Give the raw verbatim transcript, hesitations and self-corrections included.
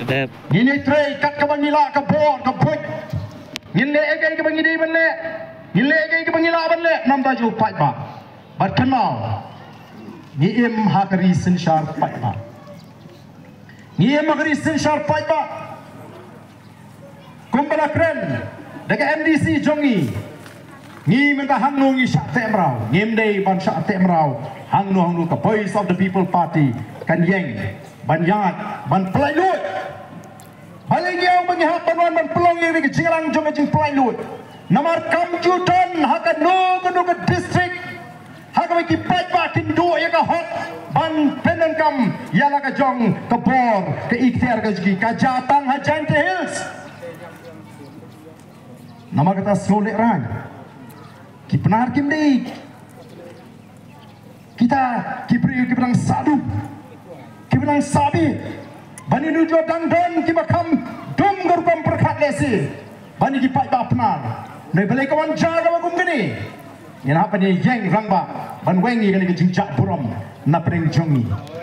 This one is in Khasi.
Ngin ïatrei kat kaba ngi lah ka bor ka buit. Ngin leh ïa kaei kaba ngi dei ban leh. Ngin leh ïa kaei kaba ngi lah ban leh namar jong u paidbah. Bad kynmaw, ngi im ha ka ri synshar paidbah. Ngi im ha ka ri synshar paidbah. Kumba la kren da ka M D C jong ngi, ngi mynta hangno ngi shah teh mraw, ngim dei ban shah teh mraw. Hangno hangno ka Voice of the People Party kan ïeng ban ïaid ban pyllait. Balei ngi ong ba ngi hap ban wan ban pynlong ïa ka jingïalang jong ka jingpynlait? Namar kam ju don ha kano kano ka district ha kaba ki paidbah kin duh ïa ka hok ban pyndonkam ïa la ka jong ka bor ka iktiar ka jong ki, ka jia tang ha Jaintia Hills. Namar kata sngewlehrain ki Pnar kim dei kita ki briew kiba dang sadu, kiba dang sabi ban ïa nujor dang don kiba kham dum ka rukom pyrkhat lehse ban ïa ki paidbah Pnar. Nai balei ka wan jia kaba kum kane? Ngin hap ban ïeng rangbah ban weng ïa kane ka jingjah burom na pdeng jong ngi.